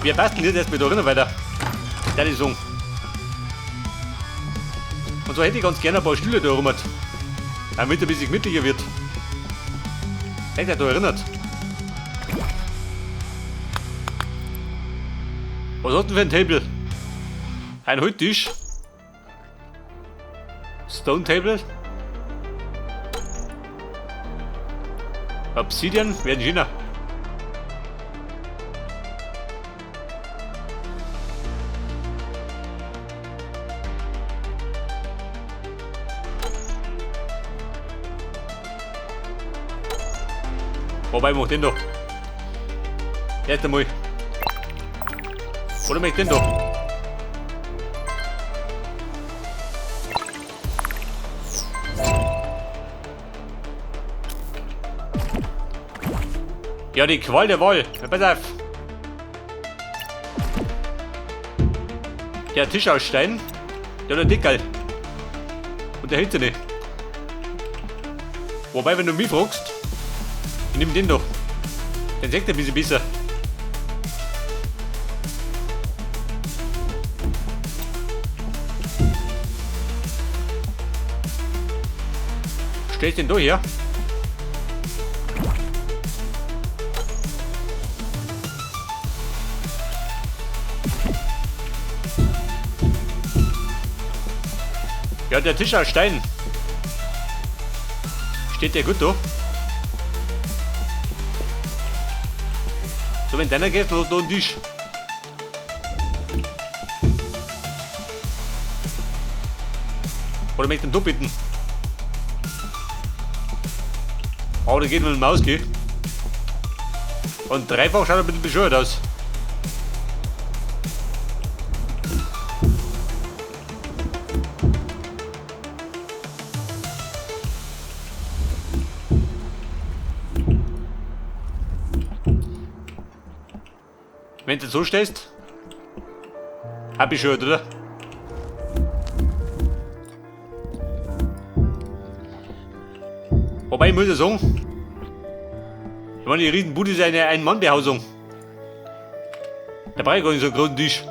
Wir basteln jetzt erstmal da drinnen weiter. Da ich sagen. Und zwar hätte ich ganz gerne ein paar Stühle da rum. Damit es ein bisschen gemütlicher wird. Hätte er da erinnert. Was hat denn für ein Table? Ein Holztisch. Stone Table. Obsidian werden schöner. Wobei, mach den doch. Erst einmal. Oder mach ich den doch? Ja, die Qual der Wahl. Ja, pass auf. Der Tisch aus Stein, der hat Dickerl. Und der hält sich nicht. Wobei, wenn du mich fragst, ich nimm den doch. Den seht ihr ein bisschen besser. Stell ich den da her? Ja, der Tisch aus Stein. Steht der gut da? So, wenn deiner geht, dann hast du da einen Tisch. Oder möchte ich den da bitten? Aber da geht mit dem Maus, gell? Und dreifach schaut ein bisschen bescheuert aus. Wenn du so stehst, hab ich schon, oder? Wobei, ich muss ja sagen, ich meine, die Riesenbude ist eine Ein-Mann-Behausung. Da brauche ich gar nicht so einen großen Tisch.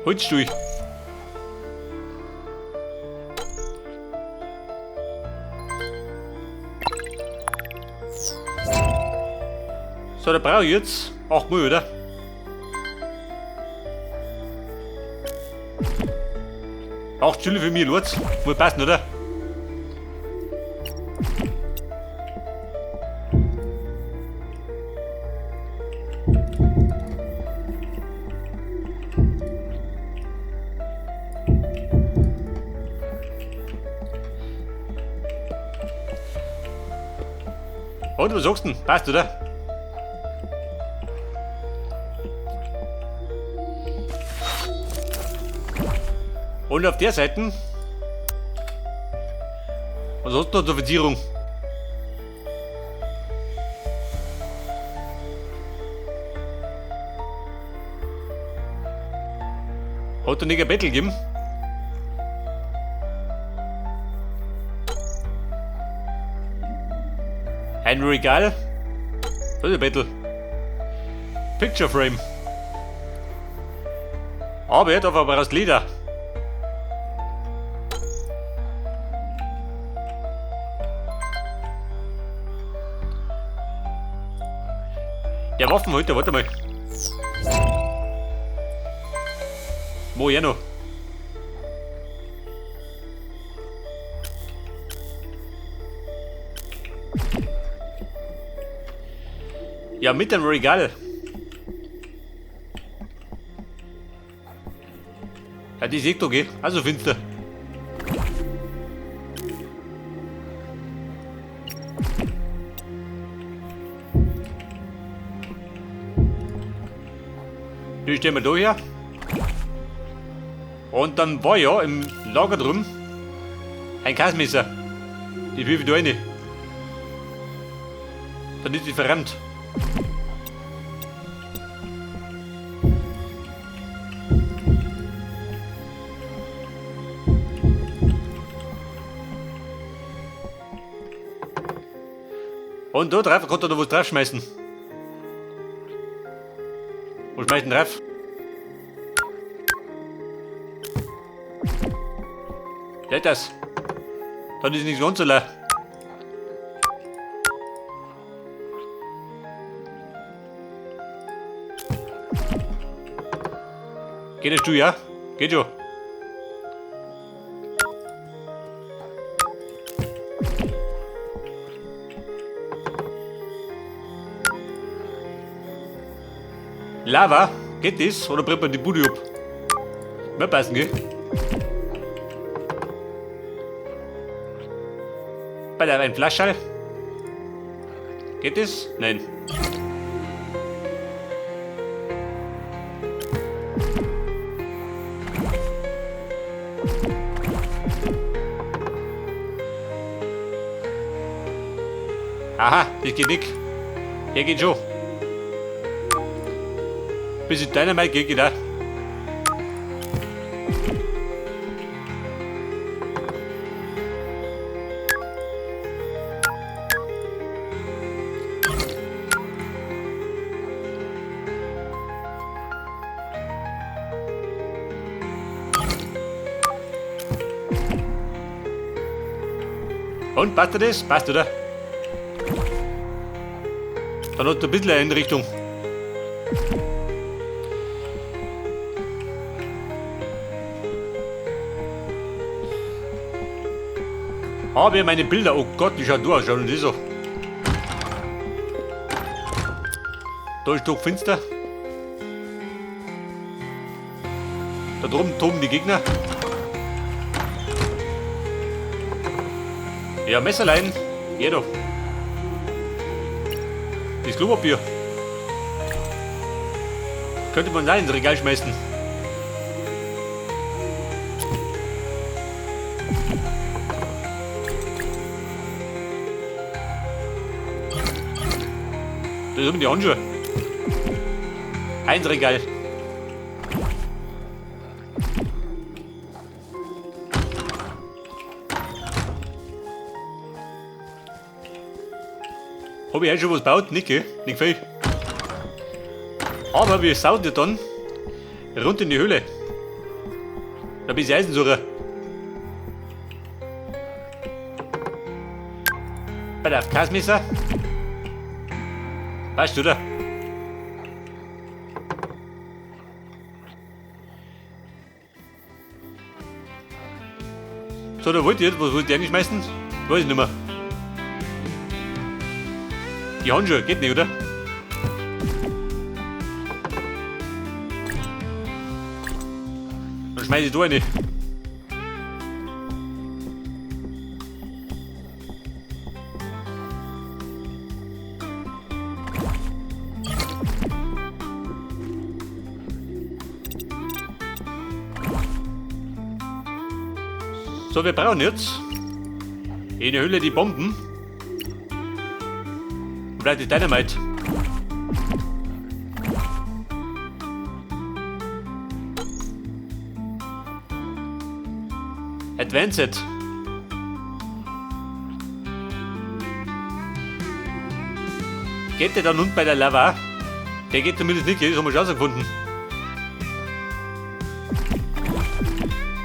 Holzstuhl. So, da brauche ich jetzt 8 Mal, oder? 8 Stühle für mich, Lutz. Muss passen, oder? Und was sagst du denn? Passt, oder? Und auf der Seite. Was hast du da zur Verzierung? Hat da nicht ein Bettel gegeben? Ein Regal? Das ist ein Bettel. Picture Frame. Aber er darf aber aus Leder. Der Waffenhalter, warte mal. Wo er noch? Ja, mit dem Regal. Ja, die seht doch, gell? Also finster. Die stellen wir da her. Und dann war ja im Lager drüben ein Kasmesser. Die wirf ich da rein. Dann ist die verrammt. Und da drauf, kann da noch was draufschmeißen. Wo schmeiß ich denn drauf? Geht das? Dann ist nichts ganz so leer. Geht das du, ja? Geht schon. Lava, geht das? Oder brennt man die Bude ab? Wird passen, gell? Bei der ein Flaschall. Geht das? Nein. Aha, das geht nicht. Der geht schon. Bis in Dynamite geht, geht auch. Und, passt dir das? Passt, oder? Dann hat er ein bisschen eine Einrichtung. Habe ich meine Bilder. Oh Gott, die schauen durch, schauen die so. Da ist doch finster. Da drüben toben die Gegner. Ja, Messerlein. Geh doch. Das Klopapier. Könnte man da ins Regal schmeißen. Da sind die Handschuhe. Ein Regal. Hab ich heute schon was gebaut? Nicht, gell? Nicht viel. Aber wir sauen ja dann rund in die Höhle. Da bin ich Eisensucher. Bei der Kasmesser. Weißt du, oder? So, da wollt ihr, was wollt ihr eigentlich meistens? Weiß ich nicht mehr. Die Handschuhe, geht nicht, oder? Dann schmeiß ich da rein. So, wir brauchen jetzt in der Höhle die Bomben. Und vielleicht die Dynamite. Advanced. Geht der dann unten bei der Lava? Der geht zumindest nicht, das haben wir schon rausgefunden.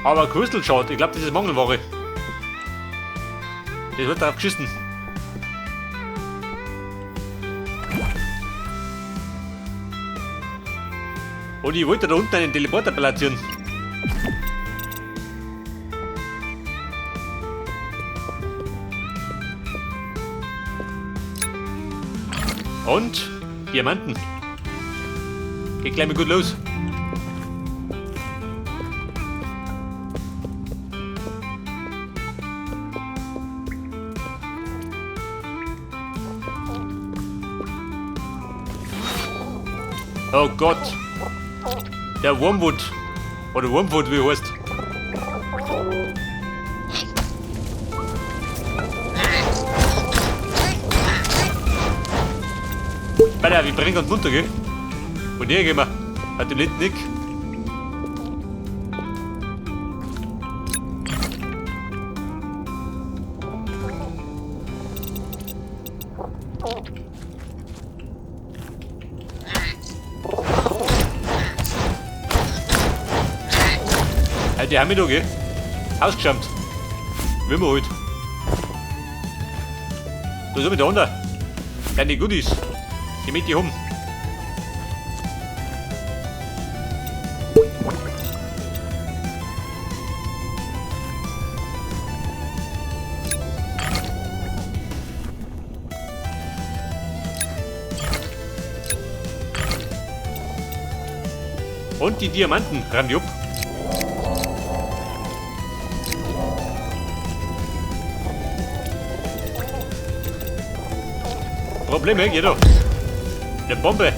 Aber Crystal Shard, ich glaub, das ist Mangelware. Das wird drauf geschissen. Und ich wollte da unten einen Teleporter platzieren. Und Diamanten. Geht gleich mal gut los. Oh Gott. Der Wormwood. Oder Wormwood, wie heißt. Alter, wir brennen ganz runter, gell? Und hier gehen wir. Hat den letzten Nick. Die haben mich da, gell? Ausgeschämt. Wie immer halt. Da ist mit der andere. Deine Goodies. Die mit die haben. Und die Diamanten, Ranjup. Probleme, geht doch. Eine Bombe.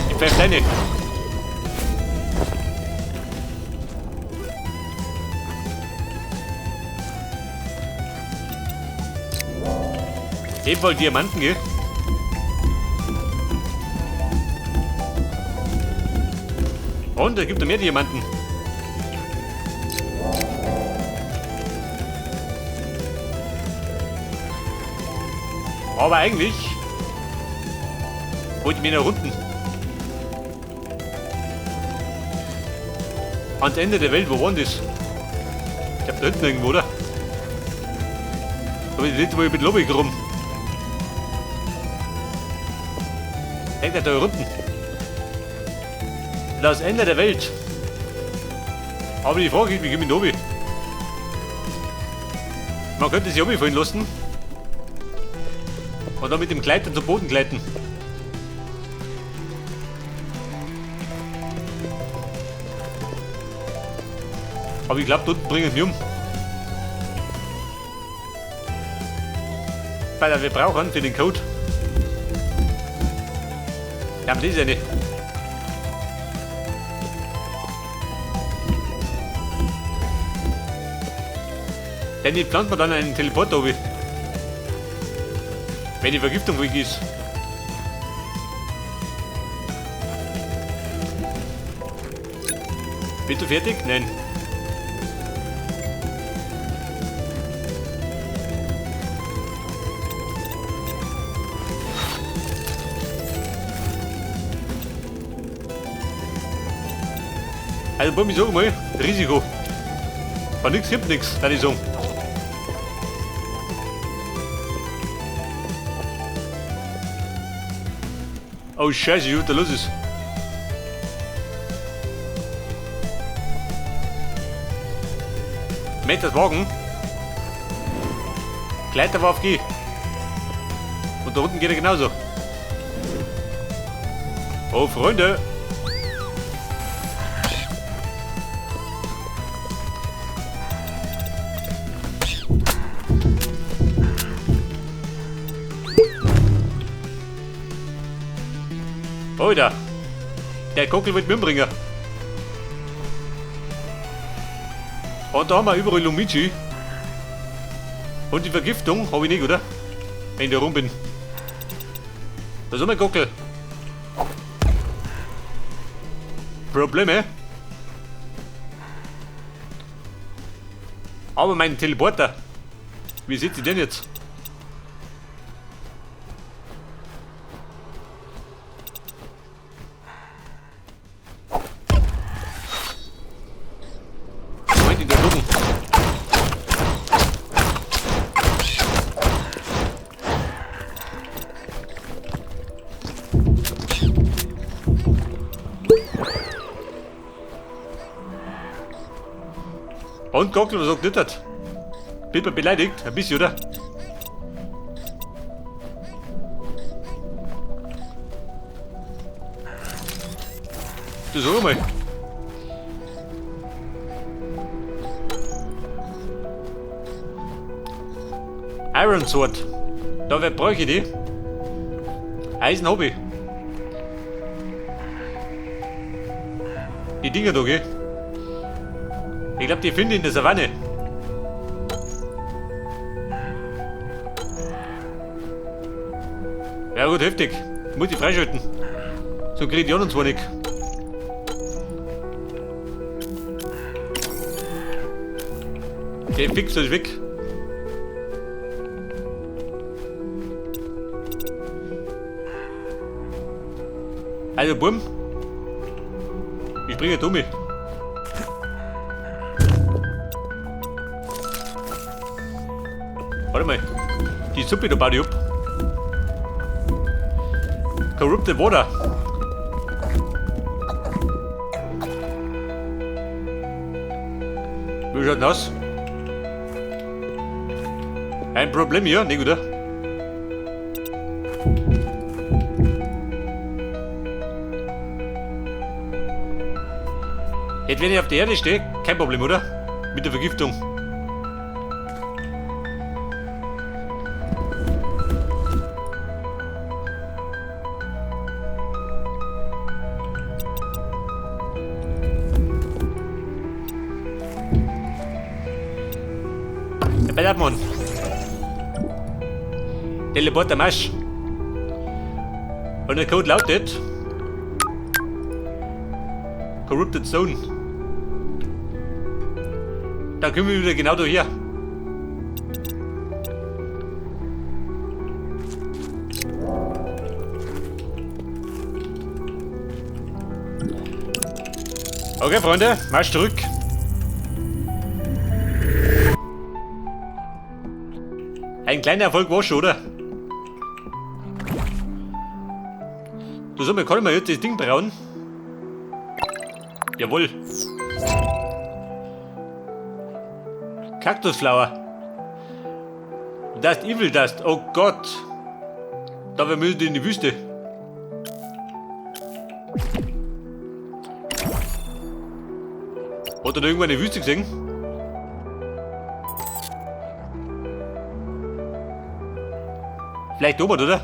Ich pfeife deine. Ebenfalls Diamanten, gell? Und es gibt noch mehr Diamanten. Aber eigentlich wollte ich mich nach unten. Ans Ende der Welt, wo war denn das? Ich glaub, da hinten irgendwo, oder? Da bin ich letztes Mal mit Lobby rum. Denkt er da unten? Das Ende der Welt. Aber die Frage ist, wie komme ich da oben? Man könnte sich runterfallen lassen. Und dann mit dem Gleitern zum Boden gleiten. Aber ich glaub, da unten bringen wir um. Weil wir brauchen für den Code. Ja, aber das ist ja nicht. Denn die pflanzt man dann einen Teleporter oben. Wenn die Vergiftung weg ist. Bist du fertig? Nein. Also, Bumi, sag mal, Risiko. Von nix gibt nix, kann ich sagen. Oh Scheiße, was da los ist. Möchtest das wagen? Gleiter war auf G. Und da unten geht er genauso. Oh Freunde! Alter! Der Gockel wird mitbringen. Und da haben wir überall Lumici. Und die Vergiftung hab ich nicht, oder? Wenn ich da rum bin. Da ist auch mein Gockel. Probleme. Aber mein Teleporter. Wie sieht sie denn jetzt? Und Gockel, was sagt das? Bin man beleidigt? Ein bisschen, oder? Du sag mal. Iron Sword. Da wer bräuchte ich die? Eisen hab ich. Die Dinger da, gell? Ich glaub, die finde ich in der Savanne. Ja gut, heftig. Muss ich freischalten. So krieg ich die anderen zwar nicht. Okay, fix, ist weg. Also, Bumm. Ich springe dumme. Warte mal. Die Suppe, da baue ich ab. Corrupted Water. Wie schaut denn aus? Ein Problem hier, nicht, oder? Jetzt, wenn ich auf der Erde stehe, kein Problem, oder? Mit der Vergiftung. Der Mann. Teleporter Marsch. Und der Code lautet Corrupted Zone. Da können wir wieder genau da her. Okay, Freunde, Marsch zurück. Ein kleiner Erfolg war schon, oder? Du sag mal, kann ich mir jetzt das Ding brauen? Jawohl. Cactusflower. Dust Evil Dust. Oh Gott. Da wir müssen in die Wüste. Hat er da irgendwo eine Wüste gesehen? Vielleicht oben, oder?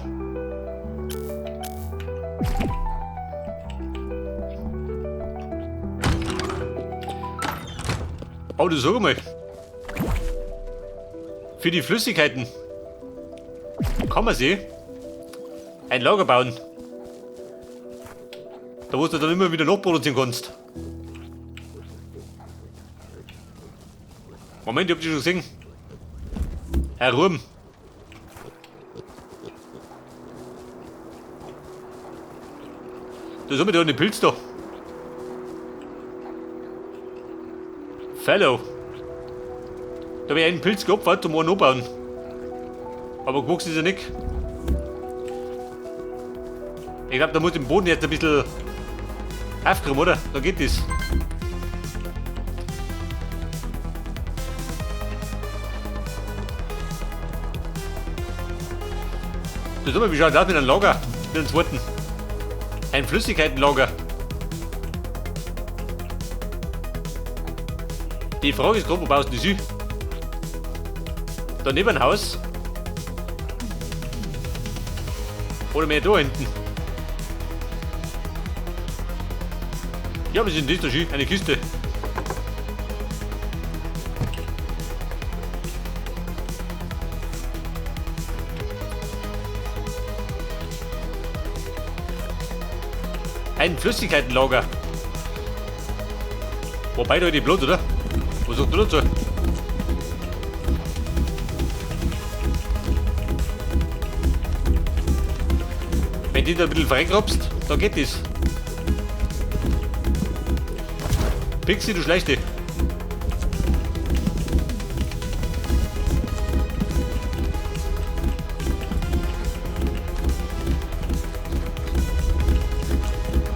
Oh, du sag mal. Für die Flüssigkeiten kann man sie ein Lager bauen. Da wo du dann immer wieder nachproduzieren kannst. Moment, ich hab dich schon gesehen. Herr Wurm. Da sind wir da den Pilz da. Fellow. Da hab ich einen Pilz geopfert zum einen anbauen. Aber gewachsen ist er nicht. Ich glaub, da muss im Boden jetzt ein bisschen aufkommen, oder? Da geht das. Das ist immer, wie schaut das aus mit einem Lager? Mit einem zweiten. Ein Flüssigkeitenlager. Die Frage ist gerade, wo baust du das hin? Da neben dem Haus? Oder mehr da hinten? Ja, was ist denn das da schön? Eine Kiste. Ein Flüssigkeitenlager. Wobei da die Blut, oder? Was sagst du dazu? Wenn du da ein bisschen freigrabst, dann geht das. Pixie, du Schlechte.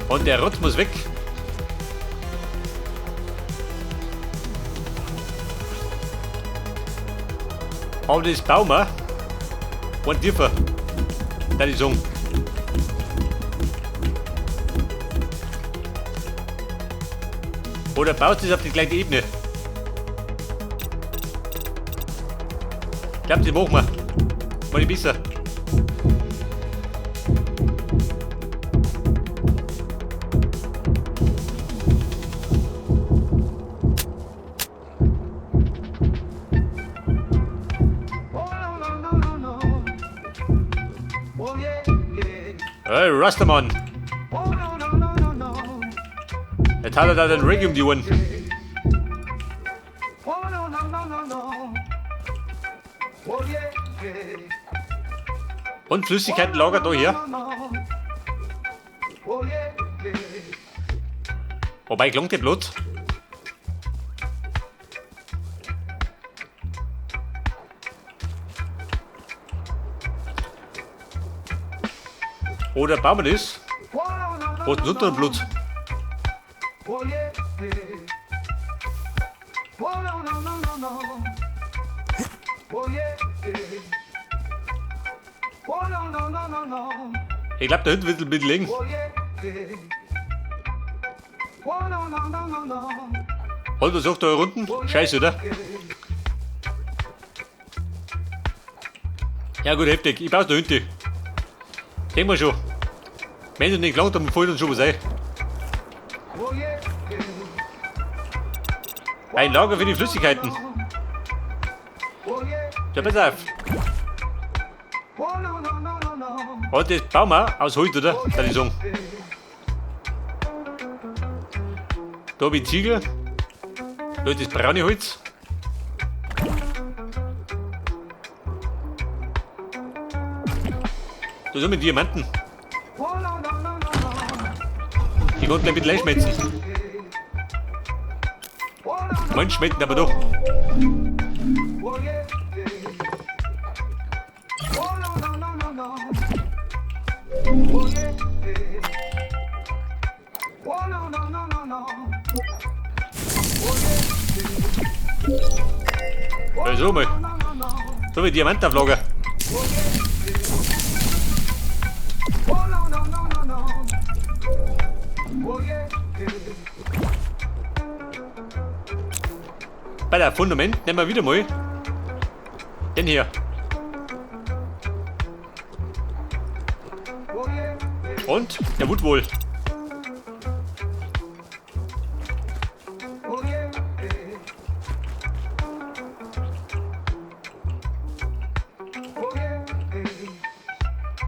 Und der Rotz muss weg. Aber das bauen wir. Und tiefer. Da die sagen. Oder baust du es auf die gleiche Ebene? Ich glaub, das machen wir. Mal die besser. Hey, Rastaman! Jetzt hat er da den Ring um die Ohren. Und Flüssigkeiten lagert da her. Wobei, klangt der Blut? Oder bauen wir das? Was ist denn unter dem Blut? Ich glaube, da hinten wird ein bisschen liegen. Halt, was sagt da unten? Scheiße, oder? Ja gut, heftig. Ich brauch's da hinten. Kennen wir schon. Wenn du nicht gelangt, dann fällt uns schon was ein. Ein Lager für die Flüssigkeiten. Ja, pass auf. Und das bauen wir aus Holz, oder? Kann ich sagen. Da hab ich Ziegel. Da ist das braune Holz. Da sind wir Diamanten. Die konnten gleich ein bisschen einschmelzen. Manche schmecken aber doch. Also mal. So wie Diamant auf Lager. Bei der Fundament nehmen wir wieder mal den hier. Und der Woodwall.